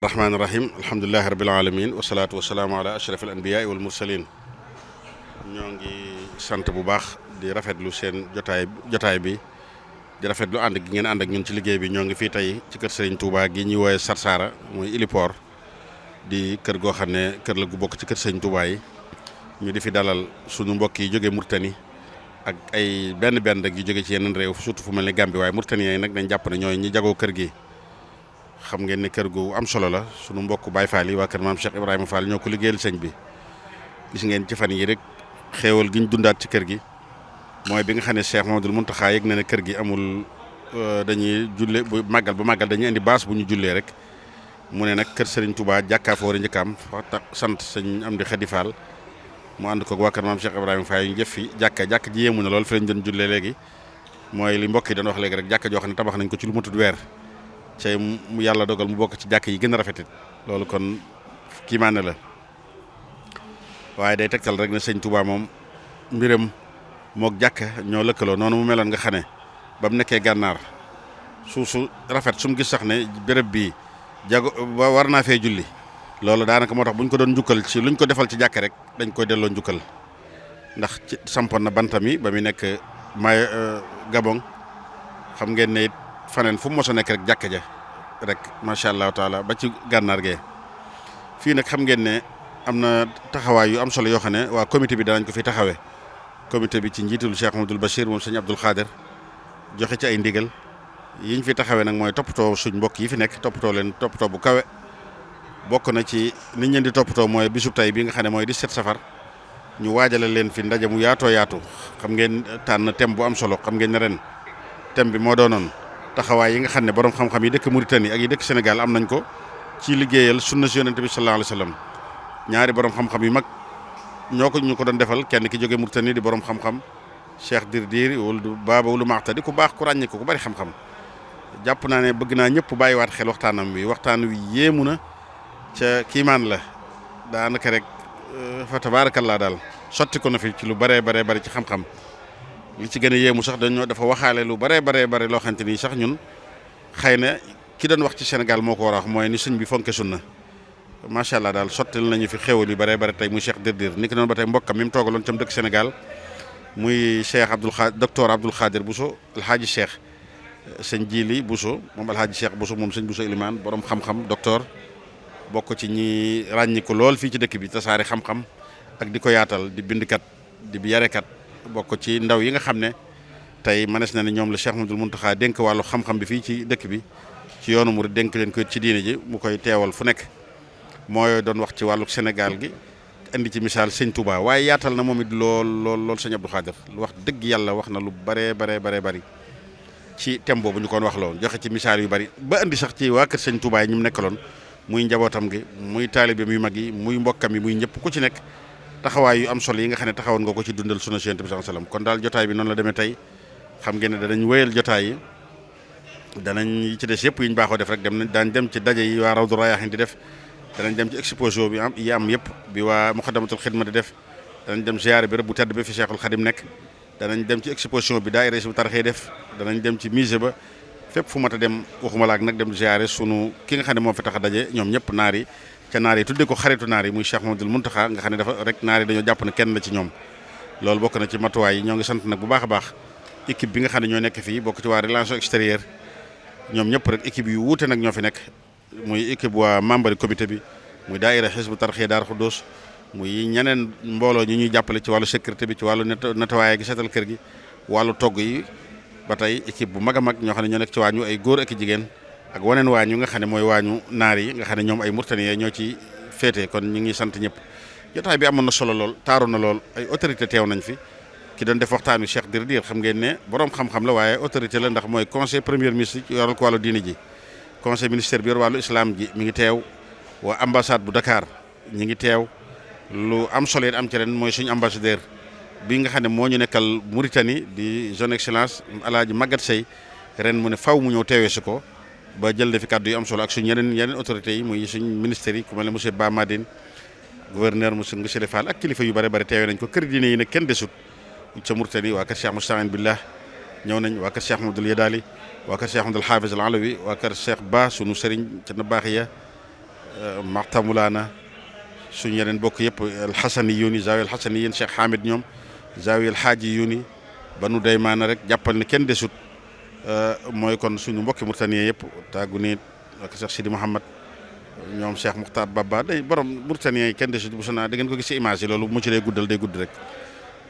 rahmaani rahim alhamdulilahi rabil alamin wasalaatu wasalaamu ala ashraf al anbiyaai wal mursalin ñoo ngi sant bu baax di rafetlu seen jotaay bi di rafetlu ànd gi ngeen ànd ak ñun ci liggéey bi. ñoo ngi fii tey ci kër Serigne Touba gi ñuy woowee Sarsara muy Ilipor di kër goo xam ne kër la gu bokk ci kër Serigne Touba yi ñu di fi dalal suñu mbokk yi jógee Murtani ak ay benn rek yu jóge ci yeneen réew surtout fu mel ni Gambie, waaye Murtani yi nag dañ jàpp ne ñooy ñi jagoo kër gi. xam ngeen ne kër gu am solo la sunu mbokk Baye Fall yi waa kër maam Cheikh Ibrahima Fall ñoo ko liggéeyal sëñ bi. gis ngeen ci fan yi rek xéewal gi ñu dundaat ci kër gi mooy bi nga xam ne Cheikh Mamadou Mountakha yëg na ne kër gi amul dañuy julle bu màggal dañuy indi baas bu ñu jullee rek mu ne nag kër Serigne Touba jàkkaa fa war a njëkkaam fa tax sant sëñ Amdi Khady Fall mu ànd ko waa kër maam Cheikh Ibrahima Fall ñu jëf fi jàkka ji yéemu na lool fi lañ doon jullee léegi mooy li mbokk yi doon wax léegi rek jàkka joo xam ne tabax nañ ko ci lu matut weer cey mu yàlla dogal mu bokk ci jàkk yi gën a rafetit loolu kon kiimaane la waaye day tegtal rek ne sëñ Touba moom mbiram mook jàkk ñoo lëkkaloo noonu mu meloon nga xam ne ba mu nekkee gànnaar su rafet su mu gis sax ne béréb bii war naa fee julli loolu daanaka moo tax bu ñu ko doon njukkal ci luñ ko defal ci jàkk rek dañ koy delloo njukkal ndax ci sampoon na bantam yi ba mu nekk Gabon xam ngeen ne it faneen fu mu mos a nekk rek jàkka ja rek macha allah taala ba ci gànnaar gee fii nag xam ngeen ne am na taxawaay yu am solo yoo xam ne waa comité bi danañ ko fi taxawee. comité bi ci njiitul Cheikh Amadou Bachir moom sëñ Abdoul Khader joxe ci ay ndigal yiñ fi taxawee nag mooy toppatoo suñ mbokk yi fi nekk toppatoo leen toppatoo bu kawe. bokk na ci niñ leen di toppatoo mooy bisub tay bi nga xam ne mooy 17 safar ñu waajale leen fi ndaje mu yaatoo yaatu xam ngeen tànn thème bu am solo xam ngeen ne ren thème bi moo doonoon. taxawaay yi nga xam ne borom xam-xam yi dëkk Mauritanie ak yi dëkk Sénégal am nañ ko ci liggéeyal sunna si yonente bi sallallahu alayhi wa sallam ñaari borom xam-xam yu mag ñu ko doon defal kenn ki jóge Mauritanie di borom xam-xam Cheikh Dirdir wala Baba wulu Maxta di ku baax ku ràññee ko ku bari xam-xam jàpp naa ne bëgg naa ñëpp bàyyiwaat xel waxtaan wi yéemu na ca kiimaan la daanaka rek fa tabaarakallaa daal sotti ko na fi ci lu bari ci xam-xam. li ci gën a yéemu sax dafa waxaale lu bare loo xamante ni sax ñun xëy na ki doon wax ci Sénégal moo ko war a wax mooy ni sëñ bi fonke sunna macha allah daal sottil nañu fi xéwal yu bare tey muy Cheikh Dirdir ni ki noonu ba tey mbokkam mi mu toogaloon tam dëkk Sénégal muy Cheikh docteur Abdoul Khadir Bousso alhaaji Cheikh sëñ Jili Bousso moom alhaaji Cheikh Bousso moom sëñ Bousso Ilimaan borom xam-xam docteur bokk ci ñi ràññi ko lool fii ci dëkk bi tasaare xam-xam ak di ko yaatal di bindkat di yarekat bokk ci ndaw yi nga xam ne tey mënees na ne ñoom la Cheikh Mouhamadoul Mountakha dénk wàllu xam-xam bi fii ci dëkk bi ci yoonu murid dénk leen ko ci diine ji mu koy teewal fu nekk mooy doon wax ci wàllu Sénégal gi indi ci misaal sëñ Touba waaye yaatal na moom it lool sëñ Abdou Khadir wax dëgg yàlla wax na lu bare bari ci thème boobu ñu koon wax loolu joxe ci misaal yu bari ba indi sax ci waa kër sëñ Touba yi ñu nekkaloon muy njabootam gi muy taalibeem yu mag yi muy mbokkam yi muy ñëpp ku ci nekk taxawaay yu am solo yi nga xam ne taxawoon nga ko ci dundal sunna Yonent bi sallallahu alayhi wasallam kon daal jotaay bi noonu la demee tey xam ngeen ne danañ wéyal jotaay yi danañ ci des yëpp yi ñu baaxoo def rek daañ dem ci daje yi waa Rawdu Rayaahin di def danañ dem ci exposition bi am yëpp bi waa Muxaddamatul Xidma di def danañ dem ziyaare bi rek bu tedd bi fi Cheikhul Khadim nekk danañ dem ci exposition bi daayira Hizbut Tarqiyyah def danañ dem ci musée ba fépp fu mat a dem waxuma laak nag dem ziyaare sunu ki nga xam ne moo fi tax a daje ñoom ñëpp naar yi ca naar yi tuddee ko xaritu naar yi muy Cheikh Mouhamadoul Mountakha nga xam ne dafa rek naar yi dañoo jàpp ne kenn la ci ñoom loolu bokk na ci matuwaay yi ñoo ngi sant nag bu baax a baax équipe bi nga xam ne ñoo nekk fii bokk ci waa relation extérieure ñoom ñëpp rek équipe yu wuute nag ñoo fi nekk muy équipe waa membre comité bi muy daayira Hizbut Tarqiyyah Daaru Xudoos muy ñeneen mbooloo ñi ñuy jàppale ci wàllu sécurité bi ci wàllu nettoyage gi seetal kër gi wàllu togg yi ba tey équipe bu mag a mag ñoo xam ne ñoo nekk ci waañu ay góor ak jigéen ak waneen waañu nga xam ne mooy waañu naar yi nga xam ne ñoom ay Mauritaniens ñoo ci féete kon ñu ngi sant ñëpp jotaay bi amoon na solo lool taaru na lool ay autorité teew nañ fi ki doon def waxtaan wi Cheikh Dirdir xam ngeen ne borom xam-xam la waaye autorité la ndax mooy conseil premier ministre yoral ko wàllu diini ji conseil ministère bi yor wàllu islam ji mi ngi teew waa ambassade bu Dakar ñi ngi teew lu am solo it am ci ren mooy suñu ambassadeur bi nga xam ne moo ñu nekkal Mauritanie di son excellence Alaaji Maguette Sey ren mu ne faw mu ñëw teewee si ko ba jël na fi kàddu yu am solo ak suñ yeneen autorités yi muy suñ ministères yi ku mel ne monsieur Ba Madine gouverneur monsieur Ngoussele Fall ak kilifa yu bare teewee nañ ko kër diine yi nag kenn desut ca Mauritanie waa kër Cheikh Mousta'in Billah ñëw nañ waa kër Cheikh Mouhamadoul Yadali waa kër Cheikh Mouhamadoul Hafiz Al Alawi waa kër Cheikh Ba sunu sëriñ ca na baax ya Maxtamulaana suñu yeneen bokk yëpp alxasani yuni zawi alxasani yéen Cheikh Hamid ñoom zawi alxaaji yuni banu daymaana rek jàppal ne kenn desut mooy kon suñu mbokki Mauritanie yëpp tàggu ni ak Cheikh Sidi Mouhamad ñoom Cheikh Muxtaar Baba day borom Mauritanie yi kenn desut bu sonaa da ngeen ko gis ci image yi loolu mu ci dee guddal day gudd rek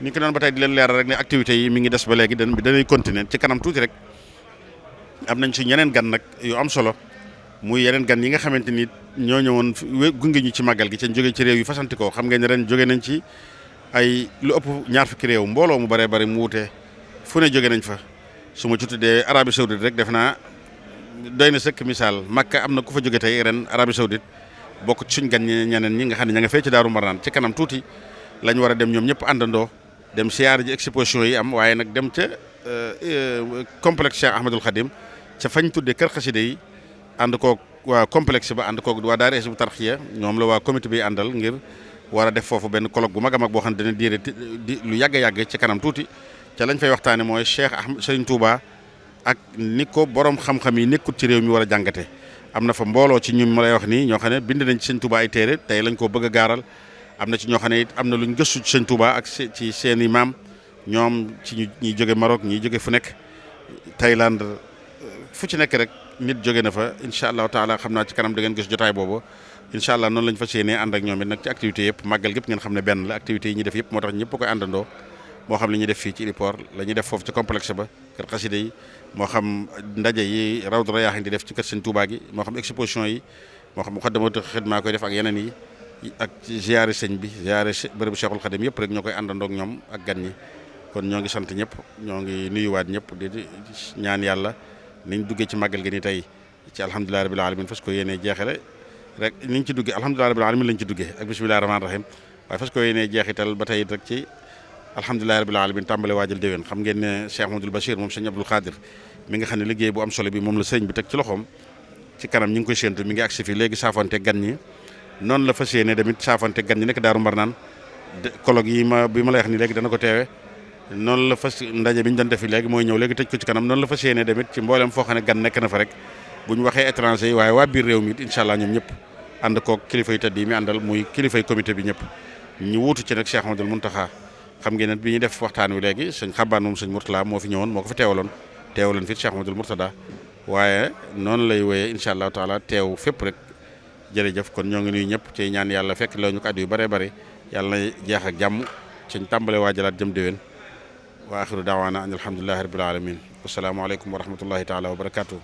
ni ko doon ba tey di leen leeral rek ne activités yi mi ngi des ba léegi danay continuer ci kanam tuuti rek am nañ suñ yeneen gan nag yu am solo muy yeneen gan yi nga xamante ni ñoo ñëwoon gunge ñu ci màggal gi ca jóge ci réew yu fasantikoo xam ngeen ne ren jóge nañ ci ay lu ëpp ñaar fukki réew mbooloo mu bëree bëri mu wute fu ne jóge nañ fa su ma ci tuddee Arabie Saoudite rek def naa doy na sëkk misaal Makka am na ku fa jóge tey ren Arabie Saoudite bokk ci suñ gan ñeneen ñi nga xam ne ña nga fee ci Daaru Marnaan ci kanam tuuti lañ war a dem ñoom ñëpp àndandoo dem siyaar ji exposition yi am waaye nag dem ca complexe Cheikh Ahmadul Khadim ca fañ tuddee kër xasida yi ànd koog waa complexe ba ànd koog waa daara Hizbut Tarqiyyah ñoom la waa comité bi àndal ngir war a def foofu benn colloque bu mag a mag boo xam ne dana diire di lu yàgg a yàgg ci kanam tuuti ca lañ fay waxtaane mooy Cheikh Ahmad Serigne Touba ak ni ko borom xam-xam yi nekkut ci réew mi war a jàngate am na fa mbooloo ci ñun ma lay wax nii ñoo xam ne bind nañ ci Serigne Touba ay téere tey lañ koo bëgg a gaaral am na ci ñoo xam ne it am na luñ gëstu ci Serigne Touba ak ci seen i maam ñoom ci ñi jóge Maroc ñi jóge fu nekk Thaïlande fu ci nekk rek nit jóge na fa incha allahu taala xam naa ci kanam da ngeen gis jotaay boobu incha allah noonu lañ fas yéenee ànd ak ñoom it nag ci activités yëpp màggal gépp ngeen xam ne benn la activités yi ñuy def yëpp moo tax ñëpp koy àndandoo moo xam li ñuy def fii ci héliport la ñuy def foofu ci complexe ba kër xasida yi moo xam ndaje yi Rawdu Rayaahin di def ci kër Sëñ Touba gi moo xam exposition yi moo xam Muxaddamatul Xidma koy def ak yeneen yi ak ziyaare sëñ bi ziyaare bërëbu Cheikhul Khadim yëpp rek ñoo koy àndandoo ak ñoom ak gan ñi kon ñoo ngi sant ñëpp ñoo ngi nuyuwaat ñëpp di ñaan yàlla niñ duggee ci màggal gi ni tey ci alhamdulilah rabbil alamin fas ko yéenee jeexale rek niñ ci duggee alhamdulilah rabbil alamin lañ ci duggee ak bismillahi rahmaani rahim waaye fas ko yéenee jeexital ba tey rek ci alhamdulilah rabbil alamin tàmbale waajal déwén xam ngeen ne Cheikh Ahmadul Bachir moom sëñ Abdul Xaadir mi nga xam ne liggéey bu am solo bi moom la sëñ bi teg ci loxoom ci kanam ñi ngi koy séentu mi ngi agsi fi léegi saafante gan ñi noonu la fas yéenee tamit saafante gan ñi nekk Daaru Marnaan colloque yi bi ma lay wax ni léegi dana ko teewe noonu la fas ndaje bi ñu doon defi léegi mooy ñëw léegi tëj ko ci kanam noonu la fas yéenee tamit ci mboolem foo xam ne gan nekk na fa rek bu ñu waxee étranger yi waaye waa biir réew mi it incha allah ñoom ñëpp ànd koog kilifa yu tëdd yi mi àndal muy kilifay comité bi ñëpp ñu wuutu ci nag Cheikh Ahmadul Muntaxa xam ngeen ne bi ñuy def waxtaan wi léegi sëñ Xabaan moom sëñ Murtala moo fi ñëwoon moo ko fi teewaloon fi Cheikh Ahmadul Murtada waaye noonu lay wooyee incha allahu taala teew fépp rek jërëjëf kon ñoo ngi nuyu ñëpp ci ñaan yàlla fekk la ñu ko at yu bëree bëri yàlla na jeex ak jàmm suñ tàmbale waajalaat jëm déwén wa axiru daawaana an alhamdulilahi rabbil alamin wasalaamu aleykum wa rahmatullahi taala wa barakatuh